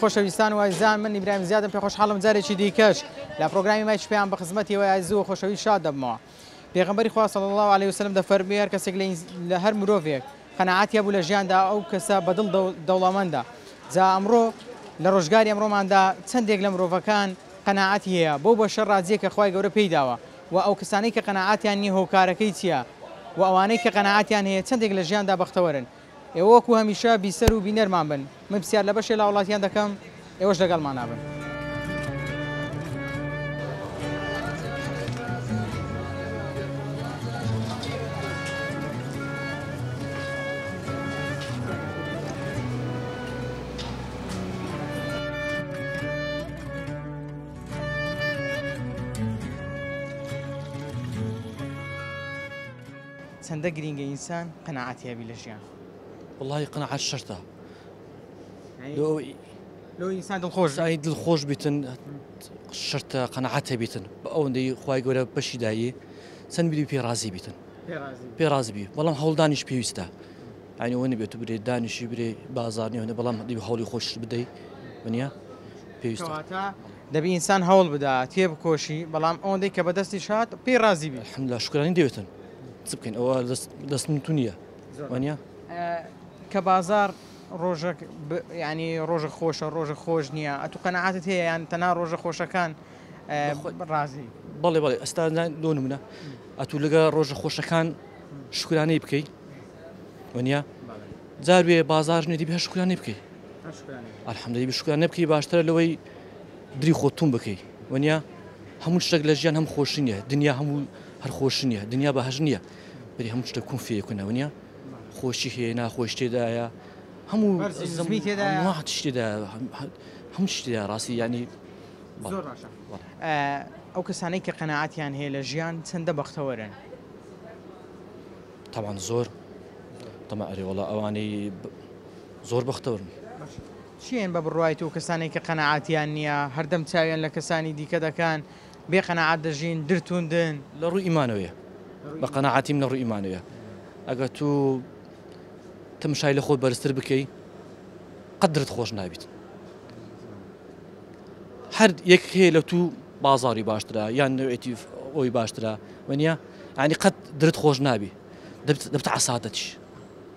خۆشەویستان و ئازیزان من ئیبراهیم زیادم پێ خۆشحاڵم جارێکی دیکەش لە پرۆگرامی مایکی پەیام بە خزمەتی ئێوەی ئازیز و خۆشەویست شاد دەبمەوە. پێغەمبەری خوا صلی اللە علیه وسلم دەفەرموێ هەر کەسێک لە هەر مرۆڤێک قەناعەتی هەبوو لە ژیاندا ئەو کەسە بە دڵ دەوڵەمەندە. جا ئەمڕۆ لە ڕۆژگاری ئەمڕۆماندا چەندێک لە مرۆڤەکان قەناعەتی هەیە بەو بەشە ڕازیە کە خوای گەورە پێی داوە و ئەو کەسانەی کە قەناعەتیان نیە هۆکارەکەی چیە و ئەوانەی کە قەناعەتیان هەیە چەندێک لە ژیاندا بەختەوەرن. ئێوە وەکو هەمیشە بیسەر و بینەرمان بن، من پرسیار لە بەشێ لە هاوڵاتیان دەکەم، ئێوەش لەگەڵمانا بن. چەندە گرینگە ئینسان قەناعەتی هەبی لە ژیان. وەڵاهی قەناعەت شەرتە لۆ ئینسان دڵخۆش ئای دڵخۆش بیتن شەرتە قەناعەت هەبیتن بە ئەوەندەی خوای گەورە بەشی دایی چەند بیری پێ ڕازی بیتن پێ ڕازی بی بەڵام هەوڵدانیش پێویستە ئاینی ئەوە نەبێت تو برێ دانیشی برێ بازار نیە بەڵام دەبی هەوڵی خۆش بدەی ونیە پێویستە دەبی ئینسان هەوڵ بدا تێبکۆشی بەڵام ئەوەندەی کە بەدەستیش هات پێی ڕازی بی. الحمدللە شوکرانی دەوێتن چ بکەین ئەوە دەست من تو نییە وانە؟ کە بازار ڕۆژەک ینی ڕۆژە خۆشە ڕۆژە خۆش نییە ئەتو قەنەعاتت هەیە یان تەنها ڕۆژە خۆشەکان ڕازی؟ بەڵێ بەڵێ ئەستا لۆ نمونە ئەتو لەگە ڕۆژە خۆشەکان شوکرانەی بکەی وانە؟ جاروێ بازار نێ دیبی هەر شوکرانەی بکەی الحمدلله دیبی شوکرانە بکەی باشترە لەوەی دری خۆت توم بکەی وەنیە هەموو شتێک لە ژیان هەم خۆشی نییە دنیا هەموو هەر خۆش نییە دنیا بەهەش نییە بەری هەموو شتێک کون فێکونە وەنیە خۆشی هەیە ناخۆش تێدایە هەموو زمی تێدایە تێدا هەموو شتێدا ڕاستی ینی زۆر باشە ئەو کەسانەی کە قەناعەتیان هەیە لە ژیان چەندە بەختەوەرن؟ تەبعەن زۆر تەمە ئەرێ وەڵا ئەوانەی زۆر بەختەوەرن. کێن بە بڕوای تۆ کەسانێک کە قەناعەتیان نییە هەردەم چاویان لە کەسانی دیکە دەکەن بێ قەناعەت دەژین درتوندن؟ لە ڕووی ئیمانەوەیە بە قەناعەتیم لە ڕووی ئیمانەوەیە ئەگەر تو تەمشای لە خۆت بەرزتر بکەی قەت درت خۆش نابیت هەر یەک هەیە لە تو بازاری باشترە یان نوێتی ئەوی باشترە وەنیە ینی قەت درت خۆش نابی دەبتە عسادەتیش.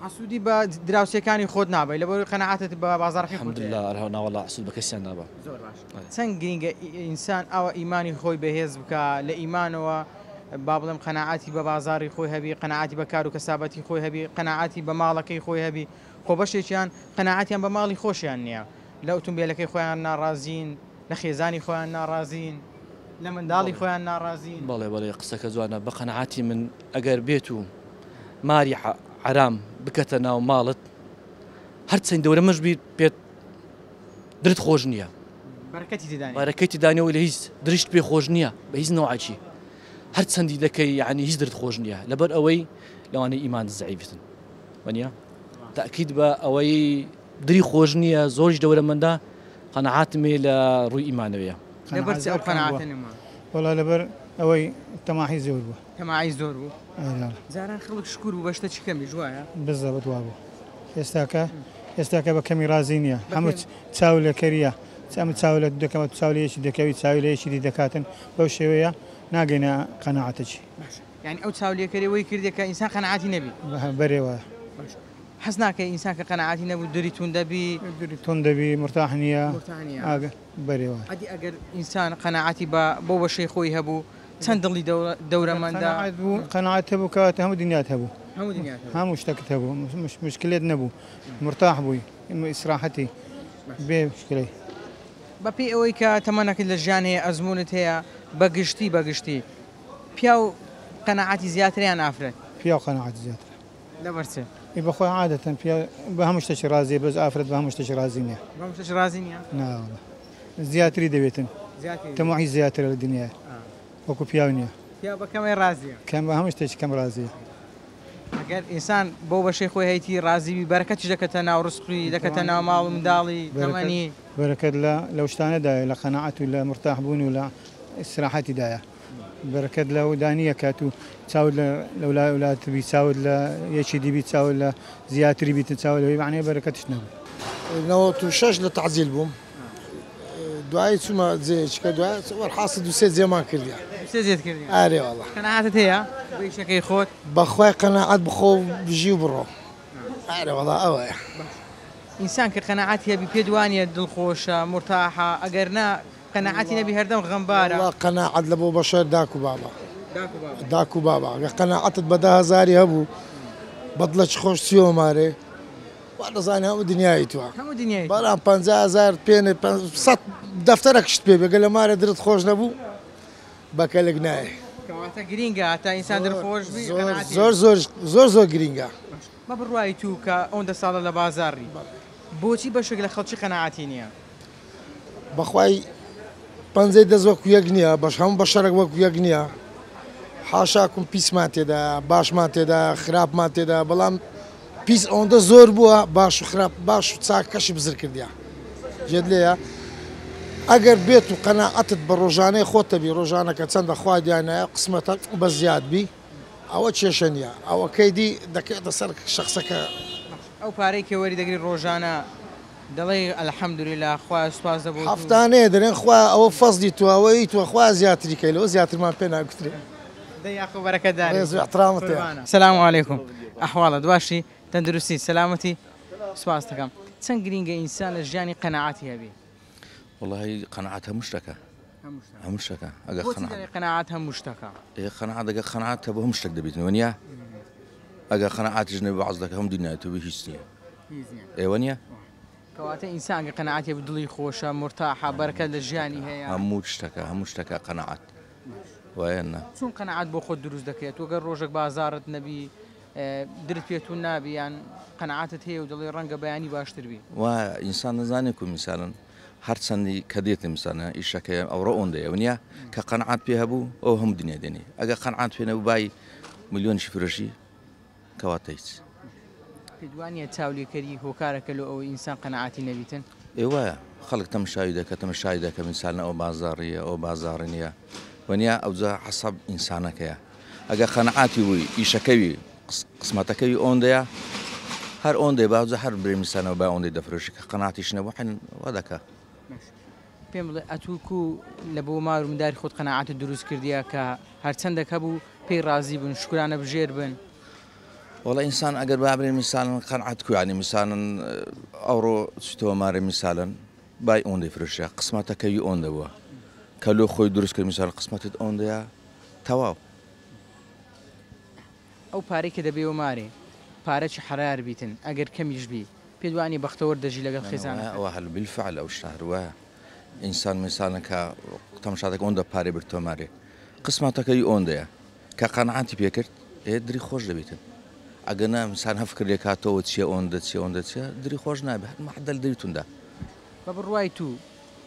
حەسوودی بە دراوسێکانی خۆت نابەی لەبەرئەوەی قەناعەتت بە بازاڕەکەی خۆت هەیە. الحمدللە ئەرێ ناوەڵا حەسوود بە کەسیان نابەم. زۆر باش چەند گرینگە ئینسان ئاوا ئیمانی خۆی بەهێز بکا لە ئیمانەوە با بڵێم قەناعەتی بە بازاڕی خۆی هەبی قەناعەتی بە کار و کەسابەتی خۆی هەبی قەناعەتی بە ماڵەکەی خۆی هەبی خۆ بەشێکیان قەناعەتیان بە ماڵی خۆشیان نییە لە ئوتومبێلەکەی خۆیان ناڕازین لە خێزانی خۆیان ناڕازین لە منداڵی خۆیان ناڕازین. بەڵێ بەڵێ قسەکە جوانە بە قەناعەتی من ئەگەر بێت و ماری عەرام بکەتە ناو ماڵت هەرچەند دەورەمەش بیت پێت درت خۆش نییە بەرەکەتی تێدا نییە بەرەکەتی تێدا نییە و لە هیچ درشت پێ خۆش نییە بە هیچ نەوعەکی هەرچەندی دەکەی یعنی هیچ درت خۆش نییە لەبەر ئەوەی لەوانەیە ئیمان زەعیفتن وەنیە تاکید بە ئەوەی دری خۆش نییە زۆریش دەورەمەندە قەناعەتم هەیە لە ڕووی ئیمانەوەیە. لەبەر چ ئەو قەناعەتە نەما؟ وەڵا لەبەر ئەوەی تەماحی زۆر بوو. تەماعی زۆر بوو؟ ئەرێ. جاران خەڵک شکور بوو بە شتەکی کەمیش وایە؟ بزەبت وابوو. ئێستاکە ئێستاکە بە کەمی ڕازی نییە. هەموو چاو لە کەریە. ئەم چاو لە دەکەم ئەتوو چاو لە یەکی دەکەوی چاوی لە یەکی دی دەکاتن بەو شێوەیە ناگەینە قەناعەتەکی. باشە یانی ئەو چاولێکەریە وەی کردیە کە ئینسان قەناعەتی نەبی؟ بەرێ وایە. باشە حەز ناکەی ئینسان کە قەناعەتی نەبوو دری توند دەبی؟ دری توند دەبی مورتاح نییە. مورتاح نییە. ئاگە بەرێ وایە. ئەدی ئەگەر ئینسان قەناعەتی بە بەو بەشەی خۆی هەبوو چەند دڵی دەورەمەندە؟ قەناعەت بوو قەناعەت هەبوو کەواتە هەموو دنیات هەبوو. هەموو دنیات هەبوو. هەموو شتەکت هەبوو مشکلێت نەبوو مورتاح بووی ئیسراحەتی بێ مشکلەی. بە پێی ئەوەی کە تەمەنەکت لە ژیان هەیە ئەزموونت هەیە بە گشتی بە گشتی پیاو قەناعەتی زیاترە یان ئافرەت؟ پیاو قەناعەتی زیاترە. لەبەر چ؟ ئێ بەخۆی عادەتەن پیاو بە هەموو شتێکی ڕازیە بەس ئافرەت بە هەموو شتێکی ڕازی نیە. بە هەموو شتێکی ڕازی نیە؟ نا وەڵا زیاتری دەوێتن تەموحی زیاترە لە دنیای وەکو پیاو نیە. پیاو بە کەمێ ڕازیە. کەم بە هەموو شتێکی کەم ڕازیە. ئەگەر ئینسان بەو بەشەی خۆی هەیتی ڕازی بی بەرەکەتیش دەکەتە ناو ڕزقی دەکەتە ناو ماڵ و منداڵی تەمەنی. بەرەکەت لە لەو شتانەدایە لە قەناعەت و لە مورتاح بوون و لە ئیسراحەتیدایە. بەرەکەت لەودا نییە کە تو چاوت لە لەولا ولات بی چاوت لە یەکی دی بی چاوت لە زیاتری بیت چاوت لەوی مەعنای بەرەکەتش نەبوو. 96 لە تەعجیل بووم. دوایی چوومە جێیەکە دوای وەرحاصل دوو سێ جێمان کردیان. سێ جێت کردیان؟ ئارێ وەڵا. قەناعەتت هەیە بە ئیشەکەی خۆت؟ بەخوای قەناعەت بخۆ و بژی و بڕۆ. ئارێ وەڵا ئەوەیە. ئینسان کە قەناعەتی هەبی پێت وانییە دڵخۆشە مورتاحە ئەگەر نا قەناعەتی نەبی هەردەم غەمبارە. وەڵا قەناعەت لە بۆ بەشەر داک و بابە. داک و بابە. گە قەناعەتت بە 10,000 هەبوو بە دڵێکی خۆش چیەوە مارێ وا دەزانی هەموو دنیای تووە. هەموو دنیای. بەڵام 50,000 پێنێ 100 دەفتەرەکشت پێ بێ گە لە مارێ درت خۆش نەبوو بە کەلک نایە. کەواتە گرینگە تا ئینسان دڵخۆش بی زۆر زۆر زۆر زۆر گرینگە. بە بڕوای تو کە ئەوەندە ساڵە لە بازاڕی بۆچی بەشێک لە خەڵکی قەناعەتی نییە؟ بەخوای پەنجەی دەست وەکو یەک نییە، بەش هەموو بەشەرێک وەکو یەک نییە. حاشاکم پیسمان تێدا، باشمان تێدا، خراپمان تێدا، بەڵام پیس ئەوەندە زۆر بووە باش و خراپ باش و چاک کەشی بزر کردیە. جێت لێیە ئەگەر بێت و قەناعەتت بە ڕۆژانەی خۆتە بی، ڕۆژانەکە چەندە خوا دیانایە قسمەتە بە زیاد بی، ئەوە کێشە نییە. ئەوە کەی دی دەکەوێتە سەر شخصەکە. ئەو پارەی کە وەری دەگری ڕۆژانە دەڵێ ئەلحەمدولیلا خوایە سوپاس دە بۆ تو. هەفتانەیە دەرێن خوایە ئەوە فەزلی تو ئەوە ئی تو خوایە زیاتری کەی لەوە زیاترمان پێ ناگوترێ. دە یاخۆ بەرەکەت دارێ. ڕێز و احترامت هەیە. قوربانە. سلام علیکم. ئەحواڵت باشی تەندروستی سەلامەتی سوپاس دەکەم. چەند گرینگە ئینسان لە ژیانی قەناعەتی هەبی؟ وەڵاهی قەناعەت هەموو شتەکە. هەموو شتەکە. ئەگەر بۆچی دەڵێی قەناعەت هەموو شتەکە؟ ئێ قەناعەت ئەگەر قەناعەت هەبوو هەموو شتێک دەبیتن وەنیە؟ ئەگەر قەناعەتیش نەبی بەعز دەکە هەموو دنیای تۆ بی هیچ نییە. ئێوە نییە؟ کەواتە ئینسان ئەگەر قەناعەتی هەبوو دڵی خۆشە مورتاحە بەرەکەت لە ژیانی هەیە. هەموو شتەکە هەموو شتەکە قەناعەت وایە نا؟ چۆن قەناعەت بۆ خۆت دروست دەکرێت؟ تۆ گەر ڕۆژێک بازاڕت نەبی درت پێتون نابی یان قەناعەتت هەیە و دەڵێ ڕەنگە بەیانی باشتر بی؟ وایە ئینسان دەزانێ کو میسالەن هەرچەندی کە دێتە میسالە ئیشەکەی ئەوڕۆ ئۆندەیە ونیە کە قەناعەت پێ هەبوو ئەو هەموو دنیا دێنێ ئەگەر قەناعەت پێ نەبوو بای ملیۆنیش فرۆشی کەواتە هیچ. پێت وانییە چاولێکەری هۆکارەکە لۆ ئەوەی ئینسان قەناعەتی نەبیتن؟ ئێ وایە خەڵک تەمشاوی دەکە تەمشای دەکە میسالە ئەو بازاڕیە ئەو بازاڕی نییە وەنیە ئەوجا حەسەب ئینسانەکەیە ئەگەر قەناعەتی بووی ئیشەکەوی قسمەتەکەوی ئۆندەیە هەر ئۆندەی باوجا هەر برێ میسانەوە با ئۆندەی دەفرۆشی کە قەناعەتیش نەبوو حەن وا دەکا. پێم بڵێ ئەتوو کو لە بۆ مار و منداری خۆت قەناعەتت دروست کردیە کە هەرچەندەک هەبوو پێی ڕازی بن شوکرانە بژێر بن؟ وەڵا ئینسان ئەگەر با برێ میسالن قەناعەت کو یانی میسالن ئەوڕۆ چیتەوە مارێ میسالن بای ئۆندەی فرۆشیا قسمەتەکەوی ئۆندە بووە کە لۆ خۆی دروست کرد میسال قسمەتت ئۆندەیە تەواو. ئەو پارەی کە دەبێ و مارێ پارەکی حەرار بیتن ئەگەر کەمیش بی پێت وانیە بەختەوەر دەژی لەگەڵ خێزانەکەت؟ ئەوە هەر بالفعل ئەو شتە هەر وایە ئینسان میسالن کە تەماشا دەکە ئۆندە پارەی برد تۆمارێ قسمەتەکەی ئۆندەیە کە قەناعەتی پێ کرد ئێ دری خۆش دەبیتن ئەگەر نا ئینسان هەر فکر لێکاتەوە چیە ئۆندە چیە ئۆندە چیە دری خۆش نابێ هەر مەعدەل دری توندە. بە بڕوای تو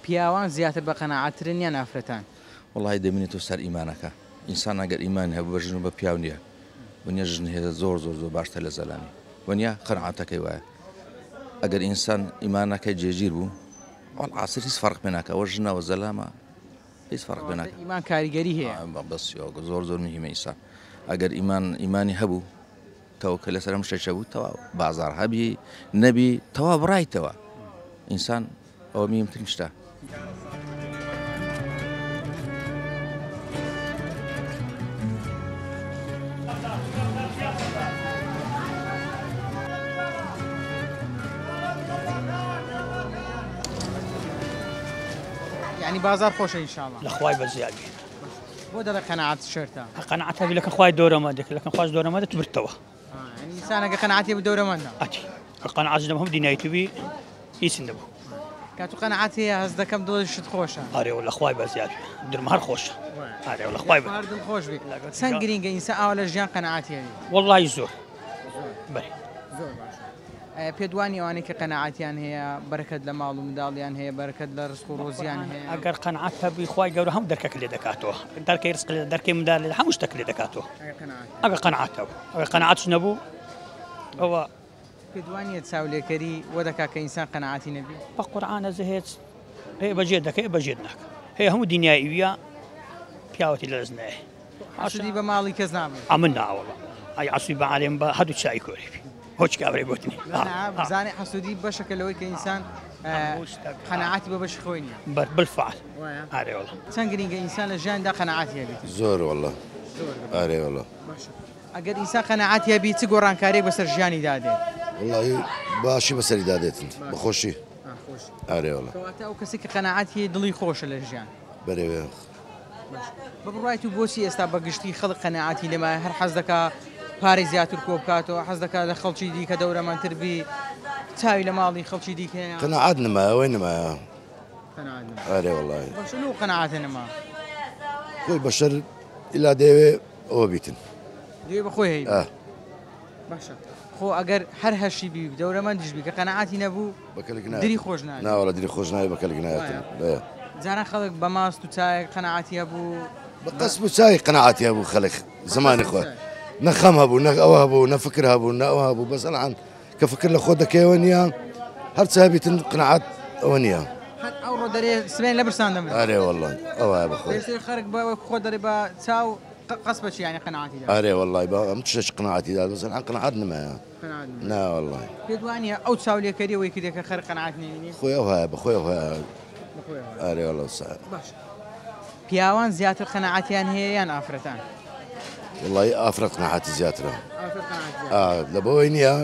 پیاوان زیاتر بە قەناعەترن یان ئافرەتان؟ وەڵاهی دەمینێتەوە سەر ئیمانەکە ئینسان ئەگەر ئیمانی هەبوو بە ژن و بە پیاو نییە وەنیە ژن هێزە زۆر زۆر زۆر باشتر لە زەلامی وەنیە قەناعەتەکەی وایە ئەگەر ئینسان ئیمانەکەی جێگیر بوو وەڵعاسر هیچ فەرق پێ ناکە ئەوە ژنەوە زەلامە هیچ فەرق پێ ناکە. ئیمان کاریگەری هەیە. بەس زۆر زۆر مهمە ئینسان ئەگەر ئیمان ئیمانی هەبوو تەوەکە لەسەر ئەم شتێک هەبوو تەواو بازار هەبی نەبی تەواو بڕایتەوە ئینسان ئەوە مهمترین شتە. یعنی بازار خۆشە ئینشاڵڵا. لە خوای بەزیاد بێ. بۆ دەڵێ قەناعەت شەرتە؟ قەناعەت هەبی لەکە خوای دەورەمە دەکە لەکە خواش دەورەمە دەت بردتەوە. یعنی ئینسانەکە قەناعەتی بە دەورەمەندە. ئەتی قەناعەت نەبوو هەم دینای تو بی هیچ نەبوو. کاتو قەناعەت هەیە هەست دەکەم دڵیشت خۆشە. ئارێ وەڵا خوای بەزیاد بێ درم هەر خۆشە. ئارێ وەڵا خوای هەر دڵ خۆش بی. چەند گرینگە ئینسان ئاوا لە ژیان قەناعەتی هەبی؟ وەڵڵاهی زۆر. بەرێ. زۆر باشە. پێت وانیە ئەوانەی کە قەناعەتیان هەیە بەرەکەت لە ماڵ و منداڵیان هەیە بەرەکەت لە ڕزق و ڕۆزیان هەیە؟ ئەگەر قەناعەت هەبی خوای گەورە هەموو دەرکەکە لێ دەکاتەوە دەرکەی ڕزق لێ دەرکەی منداڵ لێ هەموو شتەکە لێ دەکاتەوە ئەگەر قەناعەت هەبوو ئەگەر قەناعەتش نەبوو ئەوە پێت وانیە چاولێکەری وە دەکا کە ئینسان قەناعەتی نەبی؟ بە قورعان ئەزێ هێچ هەیە بەجێ دەکەی بەجێت ناکە هەیە هەموو دنیای ئیویە پیاوەتی لە دەست نایە. حەسودی بە ماڵی کەس نابێ. ئەمن ناوەڵا ئەی عەسوی بە عالێم بە هەردوو چای کۆری بی هۆچ کابرای گۆتنی. بزانێ حەسودی بەشەکە لەوەی کە ئینسان قەناعەتی بە بەشی خۆی نییە. بالفعل. ئارێ وەڵا. چەند گرینگە ئینسان لە ژیاندا قەناعەتی هەبێت؟ زۆر وەڵا. ئارێ وەڵا. باشە ئەگەر ئینسان قەناعەتی هەبی چ گۆڕانکارییەک بەسەر ژیانیدا دێت؟ وەڵاهی باشی بەسەریدا دێتن بەخۆشی. ئارێ وەڵا. کەواتە ئەو کەسێک کە قەناعەتی هەیە دڵی خۆشە لە ژیان. بەرێ. بە بڕوای تو بۆچی ئێستا بە گشتی خەڵک قەناعەتی نەمایە هەر حەز دەکا پارەی زیاتر کۆ بکاتەوە حەز دەکات لە خەڵکی دیکە دەورەمەندتر بی چاوی لە ماڵی خەڵکی دیکەیە؟ قەناعەت نەمایە ئەوەی نەمایە. ئارێ وەڵاهی. باشە لۆ قەناعەتە نەما؟ خۆی بەشەر ئیلا دەیەوێ ئەوە بیتن. دەیەوێ بە خۆی هەیبی. باشە خۆ ئەگەر هەر هەشی بی دەورەمەندیش بی کە قەناعەتی نەبوو دری خۆش نابی. ناوەڵا دری خۆش نابی بە کەلک نایەتن. جاران خەڵک بە ماست و چایەک قەناعەتی هەبوو. بە قەسپ و چای قەناعەتی هەبوو خەڵک زمانی خۆی. نە خەم هەبوو نە ئەوە هەبوو نە فکر هەبوو نە ئەوە هەبوو بەس ئەلعان کە فکر لە خۆ دەکەیەوە نییە هەرچ هەبیتن قەناعەت ئەوە نییە. هەر ئەوڕۆ دەرێ سبەین لە برسان دەمرم. ئەرێ وەڵڵا ئەوە بەخۆی. پێشتر خەڵک بە خۆ دەرێ بە چاو قەسپە چی یانی قەناعەتی دا؟ ئەرێ وەڵڵای بە ئەم تشتێک قەناعەتی دا بەس ئەلعان قەناعەت نمایە. نا وەڵڵای. پێت وانییە ئەو چاولێکەریە وەی کردێ کە خەرک قەناعەت نەوینی؟ خۆی ئەو هەیە بەخۆی ئەو هەیە. ئەرێ وەڵڵا سا. باش پیاوان زیاتر قەناعەتیان هەیە یان ئافرەتان؟ وەڵڵای ئافرەت قەناعەتی زیاترە. لە بەوەی نییە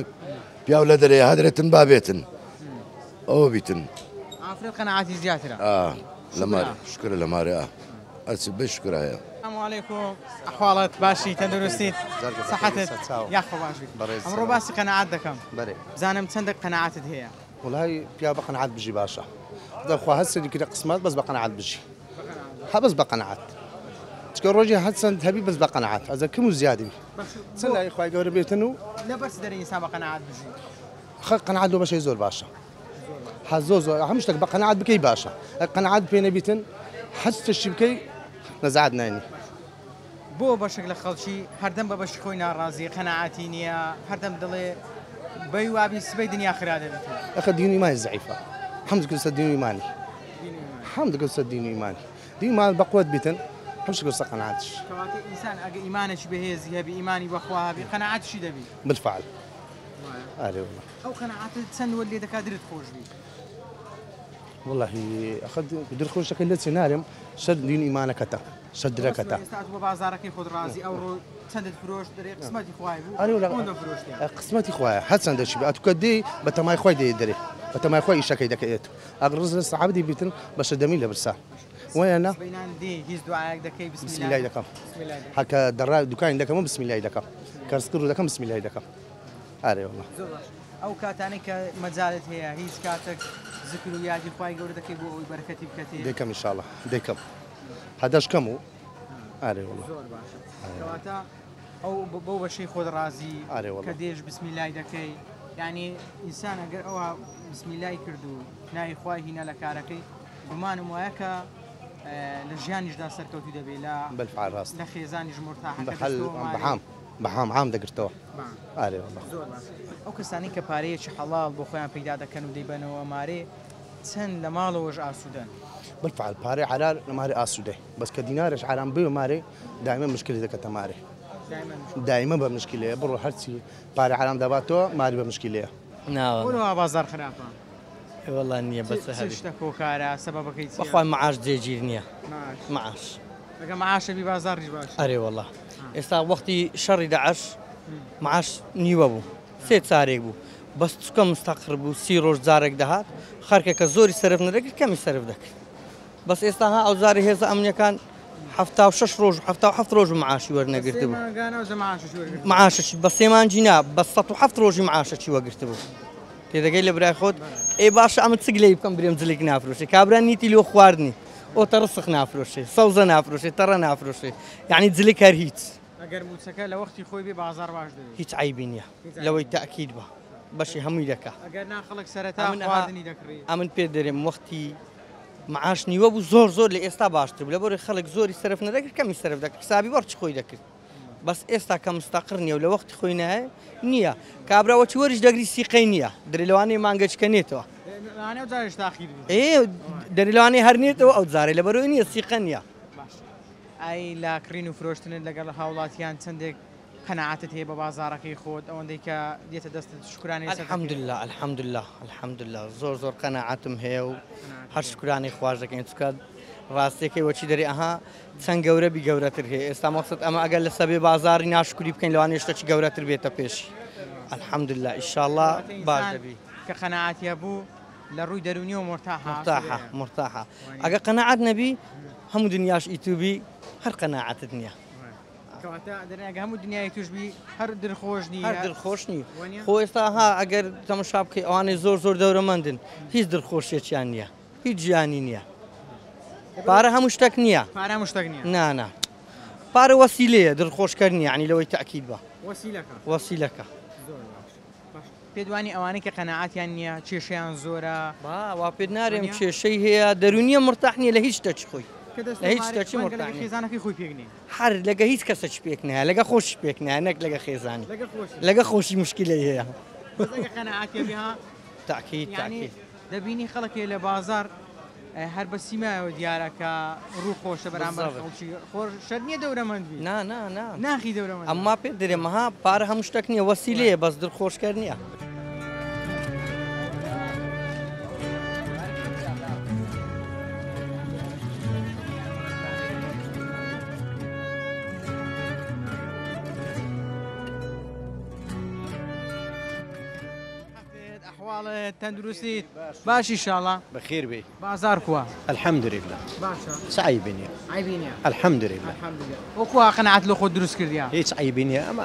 پیاو لە دەرێ هەدرێتن با بێتن ئەوە بیتن. ئافرەت قەناعەتی زیاترە. لەمارێ شکرە لەمارێ ئەرچ بێ شکرە هەیە. سلام علیکم ئەحواڵت باشی تەندروستیت سەحەتت یاخوا باش بیت ئەمڕۆ باسی قەناعەت دەکەم بزانم چەندە قەناعەتت هەیە. وەڵای پیا بە قەناعەت بژی باشە دەخوا هەر سەری کرە قسمەت بەس بە قەناعەت بژی هە بەس بە قەناعەت چکە ڕۆژی هەرچەند هەبی بەس بە قەناعەت ئەزە کم و زیادی بی چ لای خوای گەورە بێتن و لەبەر چ دەرێ ئینسان بە قەناعەت بژی؟ خە قەناعەت لۆ بەشەی زۆر باشە هە زۆر زۆر هەموو شتێک بە قەناعەت بکەی باشە ئەگەر قەناعەت پێ نەبیتن هەر شتێکی بکەی نەزعات ناینی. بۆ بەشێک لە خەڵکی هەردەم بە بەشی خۆی ناڕازیە قەناعەتی نییە هەردەم دەڵێ بەی وابی سبەی دنیا خرا دەبێت. ئەخە دین و ئیمانی زەعیفە حەمد کردسە دین و ئیمانی حەمد کردسە دین و ئیمانی دین ئیمان بەقوەت بیتن حەمد کردسە قەناعەتش. کەواتە ئینسان ئەگە ئیمانێکی بەهێزی هەبی ئیمانی بەخوا هەبی قەناعەتشی دەبی. بالفعل ئارێ واللە. ئەو قەناعەتە چەند وەت لێ دەکات درت خۆش بی؟ واللهی ئەخە در خۆش دەکەی لە چێ نارێم سەر دین ئیمانەکەتە سەر درەکەتە. ئێستا ئەتوو بە بازاڕەکەی خۆت ڕازی ئەوڕۆ چەندت فرۆشت دەرێ قسمەتی خوای بوو ئەرێ وەڵا ئەوەندە فرۆشتیان. قسمەتی خوایە هەرچەندەشی بێ ئەتوو کە دێی بە تەمای خوای دێی دەرێ بە تەمای خوای ئیشەکەی دەکەی ئەتوو ئەگەر ڕز لە سەعابدی بیتن بەشە دەمی لە برسا وەیە نا. سبەینان دێی هیچ دوعایەک دەکەی بسم اللە دەکەم هەکە دەڕا دوکانی دەکەم و بسم اللە دەکەم کە ڕزق ڕوو دەکەم بسم اللە دەکەم ئەرێ وەڵا. زۆر باش ئەو کاتانەی کە مەجالت هەیە هیچ کاتەک زکر و یادی خوای گەورە دەکەی بۆ ئەوەی بەرەکەتی بکەتێ؟ دەیکەم ان شاء اللە دەیکەم هەدەش کەم و ئارێ وەڵا. زۆر باشە کەواتە ئەو بەو بەشەی خۆت ڕازی ئارێ وەڵا کە دێش بسمیلای دەکەی یعنی ئینسان ئەگەر ئەوە بسمیلای کرد و ناوی خوای هینا لە کارەکەی گومانم وایە کە لە ژیانیشدا سەرکەوتوو دەبێت لە بالفعل ڕاست لە خێزانیش مورتاحە کە بەحەل دەستەوە مالێ بەحام بەحام عام دەگرتەوە ئارێ وەڵا. زۆر باش ئەو کەسانەی کە پارەیەکی حەڵاڵ بۆ خۆیان پەیدا دەکەن و دەیبەنەوە مارێ چەند لە ماڵەوەش ئاسوودەن؟ بالفعل پارەی حەلال لە مارێ ئاسوودەی بەس کە دینارێش حەرام بێ مارێ دایمە مشکلی دەکەتە مارێ دایمە بە مشکلەیە بڕۆ هەرچی پارەی حەرام دەباتەوە ماری بە مشکلەیە. بۆ لەوە بازاڕ خراپە؟ وەڵا نییە بەس چ شتە هۆکارە سەبەبەکەی چییە؟ بەخوا معاش جێگیر نییە معاش ئەگە معاشە بی بازاڕیش باشە. ئەرێ وەڵا ئێستا وەختی شەڕی داعش معاش نیوە بوو سێ چارێک بوو بەس چکە مستەقر بوو 30 ڕۆژ جارێک دەهات خەرکەکە زۆری سەرف نەدەکرد کەمی سەرف دەکرد بەس ئێستا ها ئەو جارە هێزە ئەمنیەکان 76 ڕۆژ 77 ڕۆژ معاشی وەرنەگرت بوو معاشی بە سێ مانگی نا بە 107 ڕۆژی معاشەکی وەگرت بوو تێدەگەی لە برای خۆت ئێ باشە ئەمە چ گلەی بکەم برێم جلێک نافرۆشێ کابرا نیتی لۆ خواردنی ئۆتە ڕسق نافرۆشێ سەوزە نافرۆشێ تەڕە نافرۆشێ یعنی جلک هەر هیچ. ئەگەر مووچەکە لە وەختی خۆی بێ بازاڕ باش دەبێ. هیچ عەیبی نییە لەوەی تەئکید بە بەشی هەمووی دەکا. ئەگەر نا خەڵک سەرەتا خواردنی دەکڕی. ئەمن پێت دەرێم وەختی معاش نیوە بوو زۆر زۆر لە ئێستا باشتر بوو لەبەرەوەی خەڵک زۆری سەرف نەدەکرد کەمی سەرف دەکرد حسابی بەڕچی خۆی دەکرد. بەس ئێستا کە مستەقر نییە و لە وەختی خۆی نایە نییە کابرا وەچی وەریش دەگری سیقەی نییە دەرێ لەوانەیە مانگەچکە نێتەوە ئێ دەرێ لەوانەیە هەر نێتەوە ئەو جارێ لەبەرەوەی نییە سیقە نییە. باش ئای لە کڕین و فرۆشتنت لەگەڵ هاوڵاتیان چەندێک قەناعەتت هەیە بە بازاڕەکەی خۆت ئەوەندەی کە دێتە دەستت شوکرانەی لەسەر دەکەی؟ الحمدللە الحمدللە الحمدللە زۆر زۆر قەناعەتم هەیە و هەر شوکرانەی خواش دەکەین چونکە ڕاستیەکەی وەچی دەرێ ئەها چەند گەورە بی گەورەتر هەیە ئێستا مەقسەد ئەمە ئەگەر لەسەر بێ بازاڕی ناشکری بکەین لەوانەیە شتەکی گەورەتر بێتە پێشی الحمدللە ئیشاڵڵا باش دەبی. کە قەناعەتی هەبوو لە ڕووی دەروونیەوە مورتاحە مورتاحە مورتاحە ئەگەر قەناعەت نەبی هەموو دنیاش ئیتوبی هەر قەناعەتت نییە. کەواتە دەرێ ئەگە هەموو دنیای توش بی هەر دلخۆش نی هەر دلخۆش نی خۆ ئێستا ها ئەگەر تەمەشا بکەی ئەوانەی زۆر زۆر دەورەمەندن هیچ دلخۆشیەکیان نییە هیچ ژیانی نییە پارە هەموو شتێک نییە پارە هەموو شتێک نییە نا نا پارە وەسیلەیە دڵخۆشکەر نییە یعنی لەوەی تەئکید بە وەسیلەکە وەسیلەکە زۆر باش باش پێت وانی ئەوانەی کە قەناعەتیان نییە کێشەیان زۆرە با وا پێت نارێم کێشەی هەیە دەروونیە مرتاح نییە لە هیچ شتێکی خۆی لە هیچ شتێکی مرتاح نییە خێزانەکەی خۆی پێک نییە هەر لەگە هیچ کەسەکی پێک نایە لەگە خۆشی پێک نایە نەک لەگە خێزانی لەگە خۆشی مشکلەی هەیە تاکید تاکید دەبینی خەڵکێ لە بازار هەر بە سیمایەوە دیارە کە ڕوو خۆشە بەرامبەر خەڵکی خۆش شەرت نییە دەورەمەند بی نا نا نا ناخی دەورەمەند ئەمما پێت درێم ها پارە هەموو شتێک نییە وەسیلەیە بەس دڵخۆشکەر نییە. ئەحواڵت تەندروستیت باش ئیشاڵا بەخێر بێی بازار کوە الحمدللە باشە چ عەیبی نیە عەیبی نیە الحمدللە الحمدللە وەکوە قەناعەت لە خۆت دروست کردیە هیچ عەیبی نیە ئەمە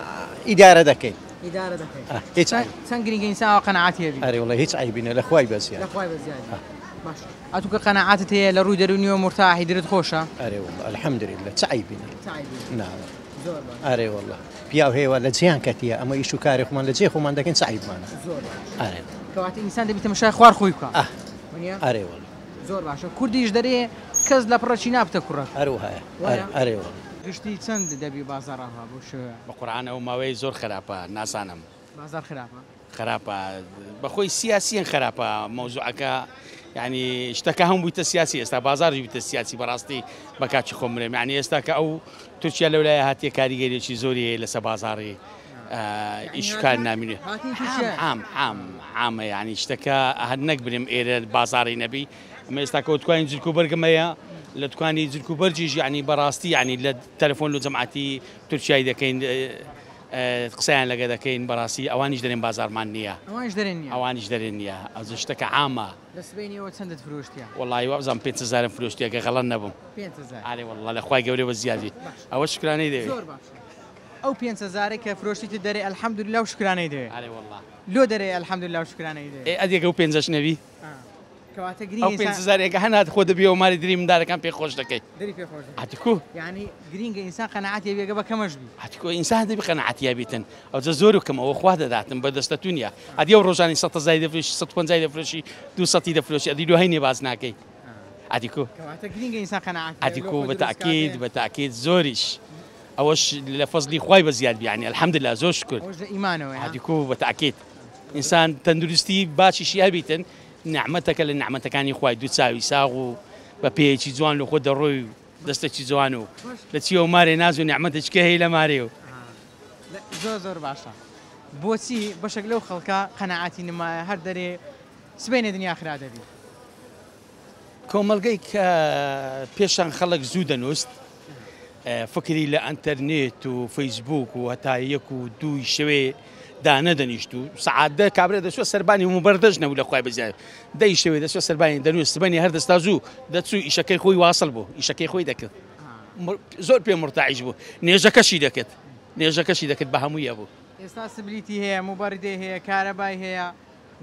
ئیدارە دەکەین ئیدارە دەکەین هیچ چەند گرینگە ئینسان ئاوا قەناعەتی هەبی ئەرێ وەڵا هیچ عەیبی نیە لە خوای بەزیاد لە خوای بەزیاد باش ئەتوو کە قەناعەتت هەیە لە ڕووی دەروونیەوە مورتاحی درت خۆشە ئەرێ وەڵا الحمدللە چ عەیبی نیە چ عەیبی نیە نا زۆر باش ئەرێ وەڵا پیاو هەیە وا لە جێیان کەتیە ئەمە ئیش و کاری خۆمان لە جێی خۆمان دەکەین چ عەیبمانە زۆر باش ئەرێ کەواتە ئینسان دەبی تەمەشای خوار خۆی بکا ئاه وەنیە ئەرێ وەڵا زۆر باشە کوردیش دەرێ کەس لە پڕەکی نابتە کوڕەک هەر وایە وایە ئەرێ وەڵا. گشتی چەند دەبی بازاڕ ئاوا بەو شێوەیە؟ بە قورعان ئەو ماوەیە زۆر خراپە نازانم. بازاڕ خراپە؟ خراپە بەخۆی سیاسیەن خراپە مەوزوعەکە یعنی شتەکە هەم بوویتە سیاسی ئێستا بازاڕی بوویتە سیاسی بەڕاستی بە کاکی خۆم برێم یعنی ئێستا کە ئەو تورکیا لەولایە هاتیە کاریگەریەکی زۆری هەیە لەسەر بازاڕی ئیشکار نامینێ عام عام عامە یعنی شتەکە هەر نەک برێم ئێرە بازاڕی نەبی ئەمە ئێستا کە دوکانی جلک و بەرگم هەیە لە دوکانی جلک و بەرگیش یعنی بەڕاستی یعنی لە تەلەفۆن لە جەماعەتی تورکیای دەکەین قسەیان لەگە دەکەین بەڕاستی ئەوانیش دەرێن بازاڕمان نییە. ئەوانیش دەرێن نییە. ئەوانیش دەرێن نییە ئەوجە شتەکە عامە. لە سبەینێوە چەندت فرۆشتیە؟ وەڵاهی وابزانم 5000م فرۆشتیە گەر غەڵەت نەبم. 5000. ئارێ وەڵڵا لە خوای گەورە بە زیادی ئەوە شوکرانەی دەوێ. زۆر باشە ئەو 5000ەی کە فرۆشتیتە دەرێ الحمدللە و شوکرانەی دەوێ. ئارێ وەڵڵا. لۆ دەرێ الحمدللە و شوکرانەی دەوێ؟ ئێ ئەدی ئەگەر ئەو پێنجەش نەبی؟ کەواتە گرینگە ئەو 5000ێکە هەنات خۆ دەبیەوە ماری دری مندارەکان پێ خۆش دەکەی. دری پێ خۆش دەکەی. ئەدی کو؟ یانی گرینگە ئینسان قەناعەتی هەبی ئەگە بە کەمەش بی. ئەدی کو ئینسان دەبی قەناعەتی هەبیتن ئەوجە زۆر و کەم ئەوە خوا دەداتن بە دەستە تو نیە ئەدی ئەو ڕۆژانی سەد هەزاری دەفرۆشی سەد و پەنجای دەفرۆشی دوو سەتی دەفرۆشی ئەدی لۆ هەینێ باس ناکەی ئەدی کو؟ کەواتە گرینگە ئینسان قەناعەتی ئەدی کو بە تەئکید بە تەئکید زۆریش ئەوەش لە فەزلی خوای بە زیاد بی یانی الحمدللە زۆر شکر. ئەوەش لە ئیمانەوەیە. ئەدی کو بە تەئکید ئینسان تەندروستی باشیشی هەبیتن نیعمەتەکە لە نیعمەتەکانی خوای دوو چاوی ساغ و بە پێیەکی جوان لە خۆت دەڕۆی و دەستەکی جوان و لە چیەوە مارێ ناز و نیعمەتێکی کە هەیە لە مارێ و. زۆر زۆر باشە بۆچی بەشێک لەو خەڵکە قەناعەتی نمایە هەر دەرێ سبەینێ دنیا خرا دەبی. کۆمەڵگەی کە پێشان خەڵک زوو دەنووست فکری لە ئەنتەرنێت و فەیسبوک و هەتا یەک و دووی شەوێ دانەدەنیشت و سەعات دە کابرا دەچوە سەربانی و مبەردەش نەبوو لە خوای بزیاد دەی شەوێ دەچوە سەربانی دەنووست سبەینێ هەر دەستا زوو دەچوو ئیشەکەی خۆی واسڵ بوو ئیشەکەی خۆی دەکرد زۆر پێ مرتاعیش بوو نێژەکەشی دەکرد نێژەکەشی دەکرد بە هەموویە بوو. ئێستا سبلیتی هەیە موبەردەی هەیە کارەبای هەیە.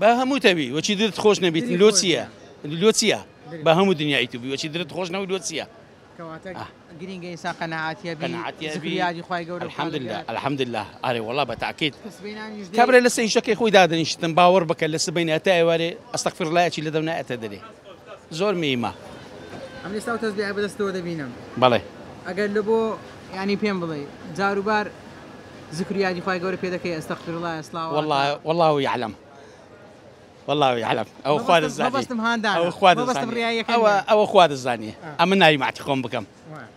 بە هەموو تەوی وەچی درت خۆش نەبیت لۆ چییە لۆ چییە بە هەموو دنیای تو بی وەچی درت خۆش نەبوو لۆ چییە. کەواتە گرینگە ئینسان قەناعەتی هەبی قەناعەتی هەبی زکر یادی خوای گەورە بکا الحمدللە الحمدللە ئەرێ وەڵا بە تاکید کە سبەینانیش دێ کابرا لەسەر ئیشەکەی خۆی دادەنیشتن باوەڕ بکە لە سبەینێ هەتا ئێوارێ ئەستەغفیرڵایەکی لە دەم نایەتە دەرێ زۆر میمە. ئەمن ئێستا ئەو تەزبیحە بەدەستەوە دەبینم بەڵێ. ئەگەر لە بۆ یانی پێم بڵێی جاروبار زکر یادی خوای گەورە پێ دەکەی ئەستەغفیرڵا ئەسڵاوات وەڵا واللە یعلم. والله يعلم ئەو خوا دەزانێ مەبەستم هاندانە ئەو خوا مەبەستم دەزانێ ڕیاییەکە ئەوە نییە. ئەوە خوا دەزانێ ئەمە ناوی ماتی خۆم بکەم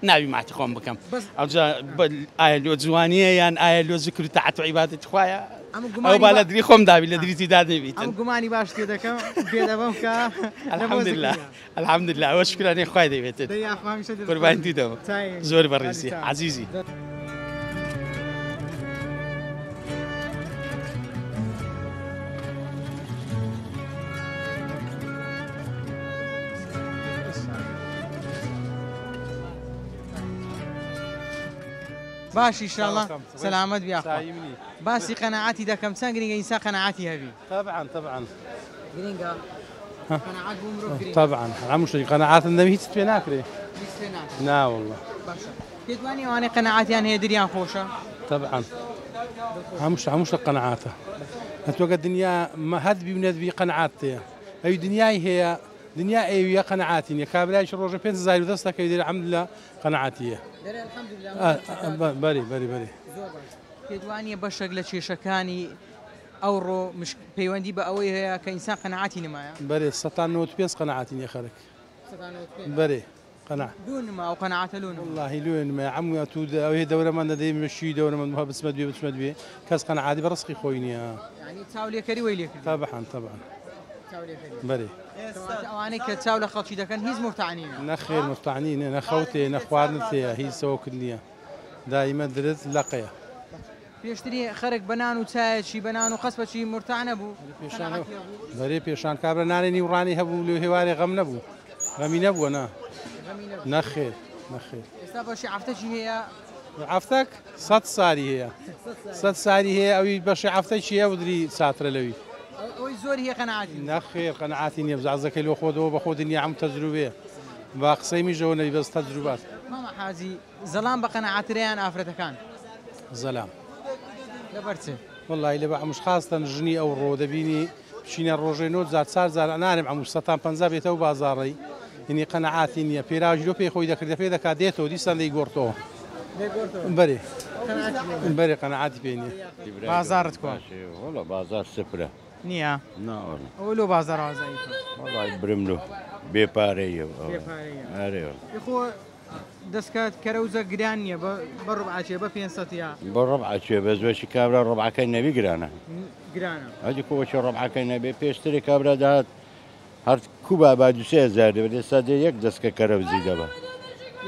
ناوی ماتی خۆم بکەم بەس ئەوجا ئایا لۆ جوانیە یان ئایا لۆ زکر و تاعەت و عیبادەتی خوایە ئەم ئەو گومانی با با لە دری خۆم دابی لە دریتی دا نەبیتن ئەم گومانی باش تێ دەکەم پێ دەبەم کە لە بۆ الحمدلله زکریە. الحمدلله ئەوە شکرانەی خوای دەبێتن دەی یاخوا هەمیشە دڵخۆش قوربانی بی. دیدەوە چاوی زۆر هەری بەڕێزی چاو. عەزیزی. باش ئیشاڵڵا سەلامەت بی یاخوا باسی قەناعەتی دەکەم چەند گرنگە ئینسان قەناعەتی هەبی طبعا طبعا گرنگە قەناعەت بۆ مرۆڤ گرنگە طبعا هەموو شتێک قەناعەتم نەبی هیچ پێ ناکرێ هیچ پێ ناکرێ نا والله باشە پێت وانیە ئەوانەی قەناعەتیان هەیە دریان خۆشە طبعا هەموو شتێک قەناعەتە هەتوەکە دنیا هەت بی و نەتبی قەناعەت هەیە ئەوی دنیای هەیە دنیا ئەویە قەناعەتی نییە کابرایش ڕۆژە 5000 دەست دەکەوێت دەرێ الحمدلله قەناعەتیە دەرێ الحمدلله بەری بەری بەری زۆر باش پێت وانیە بەشێک لە کێشەکانی ئەوڕۆ پەیوەندی بە ئەوەی هەیە کە ئینسان قەناعەتی نمایە؟ بەرێ 195 قەناعەتی نییە خەرک 195 بەرێ قەناع لۆ نما ئەو قەناعەتە لۆ نما؟ واللهی لۆ نما عەمو ئەتوو ئەوێ دەورەمان دەدەی مشی دەورەمان بووە بچمە دوێ بچمە دوێ کەس قەناعەتی بە ڕزقی خۆی نییە. یعنی چاولێکەری وەی لێکردی؟ طبعا طبعا چاولێکەری بەرێ کەواتە ئەوانەی کە چاو لە خەڵکی دەکەن هیچ مرتاح نین. نەخێر مرتاح نین نە خەوتێ نە خواردنت هەیە هیچ سەوەکت نییە دایمە درت لەقەیە. پێشتری خەرک بە نان و چایەکی بە نان و قەسپەکی مرتاح نەبوو قەناعەتی هەبوو؟ بەرێ پێشان کابرا نانی نیوڕانی هەبوو لۆ هێوارێ غەم نەبوو غەمی نەبووە نا غەمی نەبوو نەخێر نەخێر. ئێستا بەشی عەفتەکی هەیە؟ عەفتەک 100 ساری هەیە 100 ساری هەیە ئەوی بەشی عەفتەکی هەیە ودری ساترە لەوی. ئەوەی زۆری هەیە قەناعەتی نییە؟ نەخێر قەناعەتی نییە بزعزەکەی لۆ خۆدەوە بە خۆ دنیا هەموو تەجروبەیە با قسەی میژەوە نەبی بەس تەجروبات. مامە حاجی زەڵام بە قەناعەترە یان ئافرەتەکان؟ زەلام. لەبەر چ؟ وەڵڵاهی لەبە عەموش خاستەن ژنی ئەوڕۆ دەبینی بچینە ڕۆژێ نۆ جار چار جار ئەنارم عەموش سەتان پەنجا بێتەوە بازاڕەی یعنی قەناعاتی نییە پێراویش لۆ پێی خۆی دەکردە پێ دەکات دێتەوە دیسان دەیگۆڕتەوە بەرێ بەرێ قەناعاتی پێ نییە. بازاڕت کوا؟ وەڵا بازاڕ سفرە. نییە؟ نا وەڵا. ئەوە لۆ بازاڕ ئازاییتە؟ وەڵای برم لۆ بێ پارەیە. بێ پارەیە. ئەرێ وەڵا. خۆ دەستکات کەرەوزە گران نییە بە ڕبعەچێ بە 500 یا؟ بە ڕبعەچێ بەس وەچی کابرا ڕبعەکەی نەبی گرانە. گرانە. ئەجی خۆ وەچی ڕبعەکەی نەبێ پێشتری کابرا دەهات هەر کوبا با دوو سێ هەزار دەبێت ئێستا دێ یەک دەستکە کەرەوزی دەبا.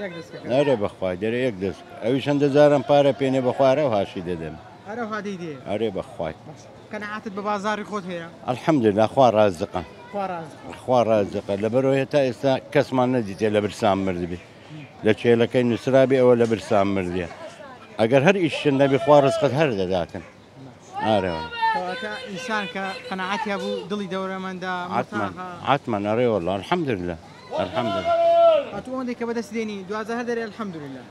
یەک دەستکە کەرەوز. ئەرێ بەخوای دەرێ یەک دەست ئەویش هەندە جاران پارە پێنێ بەخوا هەرەو هاشی دەدەم. هەرەو هادەی دێ. ئەرێ بەخوای. قەناعەتت بە بازاڕی خۆت هەیە؟ الحمدلله خوا ڕازقە. خوا ڕازقە. خوا ڕازقە لەبەرەوە تا ئێستا کەسمان نەدیتێ لە برسان مردبێ. لە چێلەکەی نووسرابێ ئەوە لە برسان مردیە. ئەگەر هەر ئیشن نەبی خوا ڕزقت هەر دەداتن. ئارێ. کەواتە ئینسان کە قەناعەتی هەبوو دڵی دەورەمەندە عەتمەن مرتاحە. عەتمەن ئەرێ والله الحمدلله الحمدلله. ئەتوو ئەوەندەی کە بەدەست دێنی دوازە هەر دەرێ الحمدلله.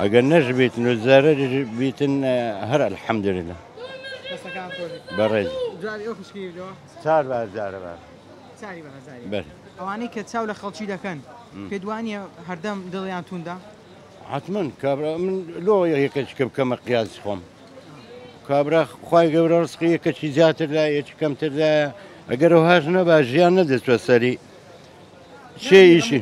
ئەگەر نەشبیتن و زەرەریش بیتن هەر الحمدلله. دەستەکان خۆش بێت. بەڕێز. جوابی ئەو خوشکی بدەوە. چار بە هەزارە بە. چاری بە هەزاری. بەرێ. ئەوانەی کە چاو لە خەڵکی دەکەن پێت وانییە هەردەم دڵیان توندە؟ حتمما کابرا من لۆ یەکەچکە بکەمە قیاسی خۆم. کابرا خوای گەورە ڕزقی یەکەچی زیاتر لایە یەکی کەمتر لایە ئەگەر ئەو هاش نەبا ژیان نەدەچوە سەری چێ ئیشی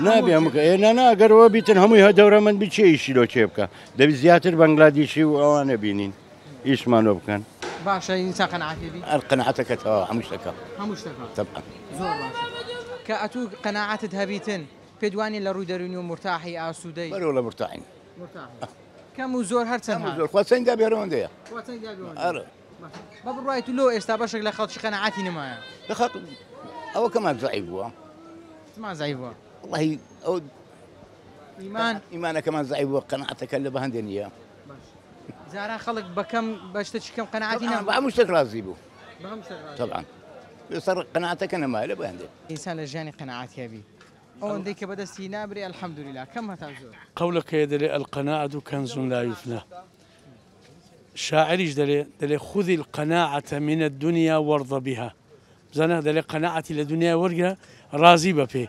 نابێ هەموو ئێ نا نا ئەگەر ئەوە بیتن هەمووی هە دەورەمەند بی چێ ئیشی لۆ چێ بکە دەبی زیاتر بەنگلادیشی و ئەوانە بینین ئیشمانەوە بکەن. باشە ئینسان قەناعەتی بی؟ ئەر قەناعەتەکە تەواو هەموو شتەکە. هەموو شتەکە. طبعا. زۆر باشە کە ئەتوو قەناعەتت هەبیتن پێت وانیە لە ڕووی دەروونی و مرتاحی ئاسوودەی؟ بەرەوە لە مرتاحین. مرتاحین. کەم و زۆر هەر چەند کەم و هات. زۆر خوا چەند دابێ هەرەوەندەیە. خوا چەند دابێ ئەوەندەیە. ئەرە. بە بڕوای تو لۆ ئێستا بەشێک لە خەڵکی قەناعەتی نمایە؟ لە خەڵک ئەوە کەمان زەعیف بووە. چمان زەعیف بووە؟ وەڵڵاهی ئەو ئیمان ئیمانەکەمان زەعیف بووە قەناعەتەکە لە بەهەندێ نییە. جاران خەڵک بە کەم بە شتێکی کەم قەناعەتی نەبوو. بە هەموو شتێک ڕازی بوو. بە هەموو شتێک ڕازی. طبعا. لەسەر قەناعەتەکە نەمایە لە بەهەندێ. ئینسان لە ژیانی قەناعەتی هەبی ئەوەندەی کە بەدەستی نابرێ الحمدلله کەم هەتا زۆر. قەولەکەیە دەلێ القناعة كنز لا يفنى. شاعریش دەلێ دەلێ خذ القناعة من الدنيا وارض بها. بزانە دەلێ قەناعەتی لە دنیا وەرگرە ڕازی بە پێ.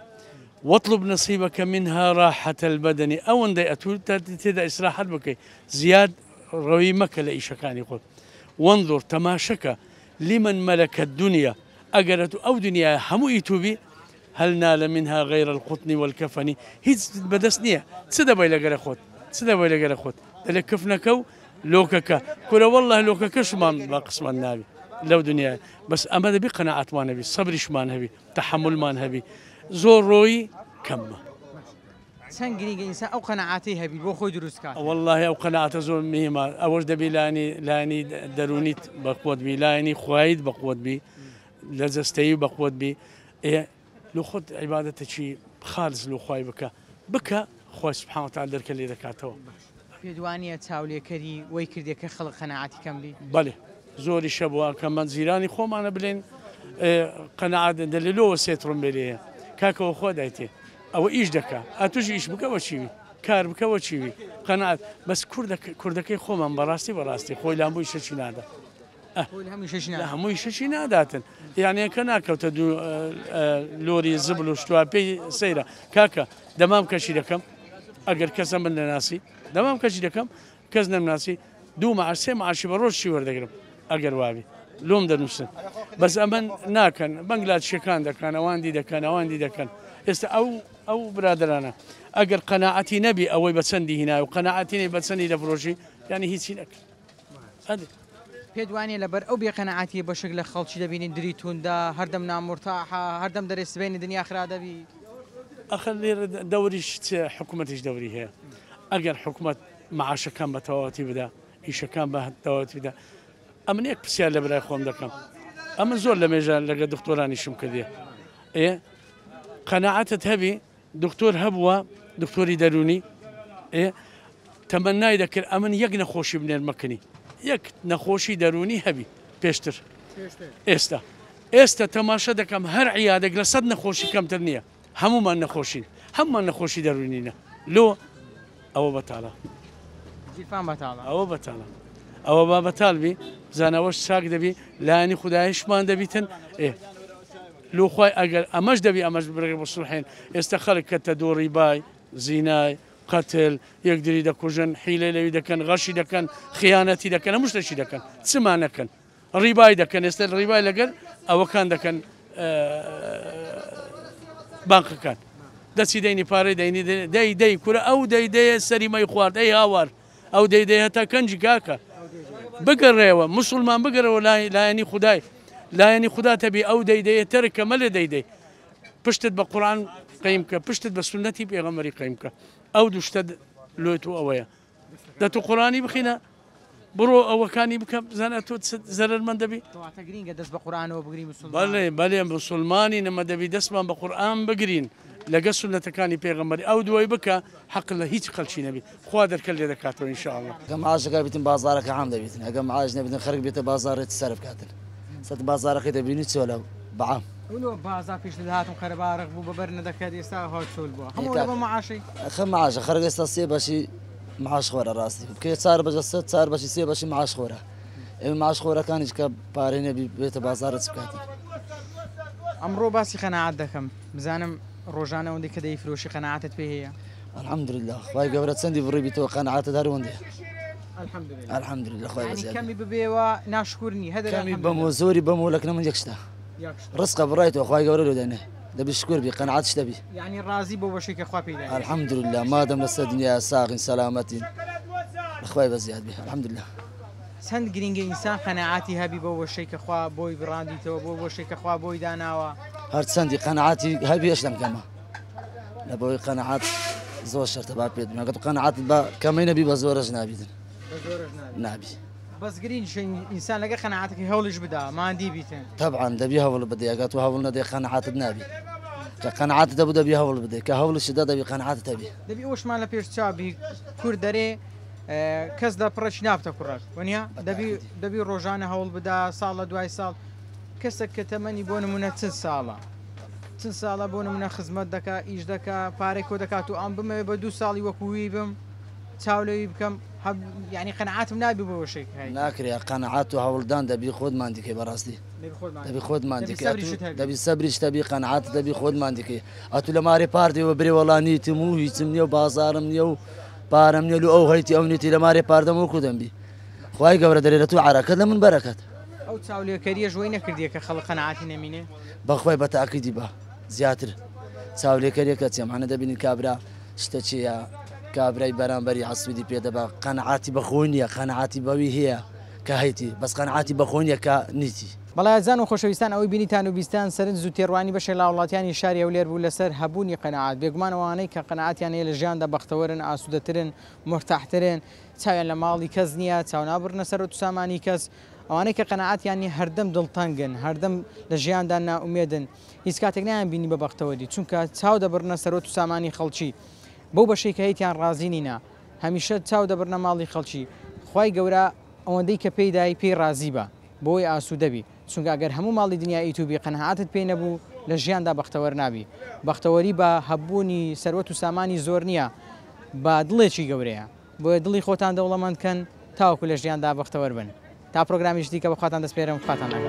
واطلب نصيبك منها راحة البدن. ئەوەندەی ئەتوو تێدا ئیسراحەت بکەی زیاد ڕەوی مەکە لە ئیشەکانی خۆت. وانظر تەماشەکە لمن ملك الدنيا. ئەگەر ئەتوو ئەو دنیایە هەموو ئی توو بی هل نال منها غیر القطن والکفن هیچ بەدەست نییە چ دەبەی لەگەرە خۆت چ دەبەی لەگەرە خۆت دەلێ کفنەکە و لۆکەکە کورە واللە لۆکەکەشمان بە قسمەت نابی لەو دنیایە بەس ئەمە دەبی قەناعەتمان هەبی سەبریشمان هەبی تەحەمولمان هەبی زۆر ڕۆیی کەمە. چەند گرینگە ئینسان ئەو قەناعەتەی هەبی بۆ خۆی دروست کات. وەڵاهی ئەو قەناعەتە زۆر مهمە ئەوەش دەبی لایەنی لایەنی دەروونیت بە قوت بی لایەنی خواییت بە قوت بی لە جەستەیی بە قوت بی ئێ لۆ خۆت عیبادەتەکی خالص لۆ خوای بکە بکە خوای سبحانە وتعالی دەرکە لێ دەکاتەوە. پێت وانیە چاولێکەری وەی کردیە کە خەڵک قەناعەتی کەم بی؟ بەلێ زۆریش هەبووە کە مە جیرانی خۆمانە بلێن قەناعەت دەلێ لۆ وە سێ تڕمبێلی هەیە کاکە وە خوا دایتێ ئەوە ئیش دەکا ئەتوش ئیش بکە وە چیوی کار بکە وە چیوی قەناعەت بەس کوردە کوردەکەی خۆمان بەڕاستی بەڕاستی خۆی لامبووی شەچی نادا لە هەمووی شەشی ناداتن یانەکە ناکەوتە دوو لۆری زبل و شتوا پێی سەیرە کاکە دەمام کەشی دەکەم ئەگەر کەسە من نەناسی دەمام کەشی دەکەم کەس نەمناسی دوو معاش سێ معاشی بە ڕۆژ چی وەردەگرم ئەگەر وابی لۆم دەنووسن بەس ئەمن ناکەن بەنگلادشەکان دەکەن ئەواندی دەکەن ئەواندی دەکەن ئێستا ئەو ئەو برادرانە ئەگەر قەناعەتی نەبی ئەوەی بە چەندی هینای و قەناعەتی نەبی بە چەندی دەفرۆشی یعنی هیچی نەکرد پێت وانیە لەبەر ئەو بێ قەناعەتیە بەشێک لە خەڵکی دەبینین دری توندە هەردەم نامورتاحە هەردەم دەرێ سبەینێ دنیا خرا دەبی. ئەخر لێرە دەوریش چ حکومەتیش دەوری هەیە ئەگەر حکومەت معاشەکان بە تەواوەتی بدا ئیشەکان بە تەواوەتی بدا ئەمن یەک پرسیار لە برای خۆم دەکەم ئەمن زۆر لە مێژە لەگە دکتۆرانیشم کردیە ئێ قەناعەتت هەبی دکتۆر هەبووە دکتۆری دەروونی ئێ تەمەنای دەکرد ئەمن یەک نەخۆشی بنێرمە کنی یەک نەخۆشی دەروونی هەبی پێشتر ئێستا ئێستا تەماشا دەکەم هەر عیادێک لە سەد نەخۆشی کەمتر نییە هەمومان نەخۆشین هەمومان نەخۆشی دەروونینە لۆ ئەوە بەتاڵە گیرفان بەتاڵە ئەوە بەتاڵە ئەوە با بەتاڵ بی زانەوەش چاک دەبی لایەنی خودایشمان دەبیتن ئێ لۆ خوای ئەگەر ئەمەش دەبی ئەمەش برێ بۆ سوڵحێن ئێستا خەڵک کەتە دۆڕی بای زینای قەتل یەکدری دەکوژن حیلەی لەوی دەکەن غەشی دەکەن خیانەتی دەکەن هەموو شتێکی دەکەن چما نەکەن ڕیبای دەکەن ئێستا ڕیبای لەگەر ئەوەکان دەکەن بانقەکان دەچی دەینی پارەی دەینی دەی دەی کورە ئەو دەی دەیە سەری مەی خوارد ئەی هاوار ئەو دەی دەی هەتا کەنجی کاکە بگەڕێوە مسلمان بگەرەوە لایەنی خودای لایەنی خوددا تەبی ئەو دەی دەیە تەرکە مەلێ دەی دەی پشتت بە قورآن قەیم کە پشتت بە سوننەتی پێغەمبەری قەیم کە ئەو دوو شتە لۆی تۆ ئەوەیە دە تۆ قورآنی بخینە بڕۆ ئەوەکانی بکە بزانە تۆ زەرەرمەند دەبی. کەواتە گرینگە دەست بە قورئانەوە بگرین موسڵمان. بەڵێ بەلێ موسڵمانی نەمە دەبی دەستمان بە قورئان بگرین لەگە سوننەتەکانی پێغەمبەری ئەو دوای بکە حەق لە هیچ خەلکی نەبی خوا دەرکەت لێ دەکاتەوە ان شاء اللە. ئەگە معاشەکە بیتن بازاڕەکە عام دەبیتن ئەگە معاش نەبیتن خەرک بێتە بازاڕێ چ سەرف کاتن سەت بازاڕەکەی دەبینی چۆلە بە عام. ولۆ بازاڕ پێشتر دەهاتم قەرەباڵغ بوو بە بەر نەدەکەت ئێستا ئەوها چۆل بووە هەموو لەبەر معاشەی. ئەخە معاشە خەرک ئێستا سێ بەشی معاش خۆرە ڕاستی بکەی چار بەشە سە چار بەشی سێ بەشی معاش خۆرە ئێمە معاش خۆرەکانیش کە پارەی نەبی بێتە بازاڕە چ بکاتن. ئەمڕۆ باسی قەناعەت دەکەم بزانم ڕۆژانە ئەوەندەی کە دەیفرۆشی قەناعەتت پێ هەیە؟ الحمدللە خوای گەورە چەندی بڕیبیتەوە قەناعەتت هەر ئەوەندەیە. الحمدللە الحمدللە خوای یانی بەزیاد کەمی ببێوە ناشکور نی هەر کەمی بەم و زۆری بەم و لەکنە من یەک شتە ڕزقە بڕایتەوە خوای گەورە لۆ دێنێ دەبی شکور بی قەناعەتش دەبی. یانی ڕازی بەو بەشەی کە خوا پێی داوی. الحمدللە مادەم لەسەر دنیا ساغین سەلامەتین خوای بەزیاد بی الحمدللە. چەند گرینگە ئینسان قەناعەتی هەبی بەو بەشەی کە خوا بۆی بڕاندیتەوە بەو بەشەی کە خوا بۆی داناوە. هەرچەندی قەناعەتی هەبی هێشتان کەمە لەبەوەی قەناعەت زۆر شەرتە با پێت بگەم ئەگەر قەناعەتت بە کەمەی نەبی بە زۆرەش نابیتن نابی. بەس گرینگیشە ئینسان لەگەر قەناعەتەکەی هەوڵیش بدا ماندی بیتن. تەبعەن دەبی هەوڵ بدەی ئەگەر تۆ هەوڵ نەدەی قەناعەتت نابی کە قەناعەتت هەبوو دەبی هەوڵ بدەی کە هەوڵیشت دا دەبی قەناعەتت هەبی. دەبی ئەوەشمان لە پێش چاو بی کورد دەرێ کەس لە پڕێکی نابتە کوڕەک وەنیە دەبی دەبی ڕۆژانە هەوڵ بدا ساڵ لە دوای ساڵ کەسێک کە تەمەنی بۆ نمونە چل ساڵە چل ساڵە بۆ نمونە خزمەت دەکا ئیش دەکا پارەی کۆ دەکات و ئەم بمەوێ بە دوو ساڵی وەکو وی بم چاو لەوی بکەم یانی قەناعەتم نابی بۆ شێک هەی. ناکرێ قەناعەت و هەوڵدان دەبی خۆت ماندی کەی بەڕاستی دەبی خۆت ماندی کەی دەبی سەبریشت هەبی قەناعەتت هەبی خۆت ماندی کەی ئەتوو لە مارێ پارتی وە برێ وەڵا نیتم و هیچم نییە و بازاڕم نییە و پارەم نییە لۆ ئەو هەیتی ئەو نیتی لە مارێ پاردەم وەکو دەم بی خوای گەورە دەرێ لە تو عەرەکەت لە من بەرەکەت. ئەو چاولێکەریەش وەی نەکردیە کە خەڵک قەناعەتی نەمینێ؟ بەخوای بە تاقیدی بە زیاتر چاولێکەریەکە چیە مانە دەبینی کابرا شتە چیە کابرای بەرامبەری عەسودی پێ دەبا قەناعەتی بە خۆی نییە قەناعەتی بەوی هەیە کە هەیتی بەس قەناعەتی بە خۆی نییە کە نیتی. بەڵێ ئازیزان و خۆشەویستان ئەوەی بینیتان و بیستان سەرنج و تێڕوانی بەشێک لە هاوڵاتیانی شاری هەولێر بوو لەسەر هەبوونی قەناعەت بێگومان ئەوانەی کە قەناعەتیان هەیە لە ژیاندا بەختەوەرن ئاسوودەترن مورتاحترن چاویان لە ماڵی کەس نییە چاو نابڕنە سەروەت و سامانی کەس ئەوانەی کە قەناعەتیان نییە هەردەم دڵتەنگن هەردەم لە ژیاندا نائومێدن هیچ کاتێک نایان بینی بە بەختەوەری چونکە چاو دەبڕنە سەروەت و سامانی خەڵکی بەو بەشەی کە هەیتیان ڕازی نینە هەمیشە چاو دەبڕنە ماڵی خەڵکی خوای گەورە ئەوەندەی کە پێی دای پێی ڕازی بە بۆی ئاسوودە بی چونکە ئەگەر هەموو ماڵی دنیا ئیتو بی قەناعەتت پێی نەبوو لە ژیاندا بەختەوەر نابی بەختەوەری بە هەبوونی سەروەت و سامانی زۆر نییە بە دڵێکی گەورەیە بۆیە دڵی خۆتان دەوڵەمەند کەن تاوەکو لە ژیاندا بەختەوەر بن تا پرۆگرامیش دیکە بە خواتان دەسپێرم خواتان لەگەڵ.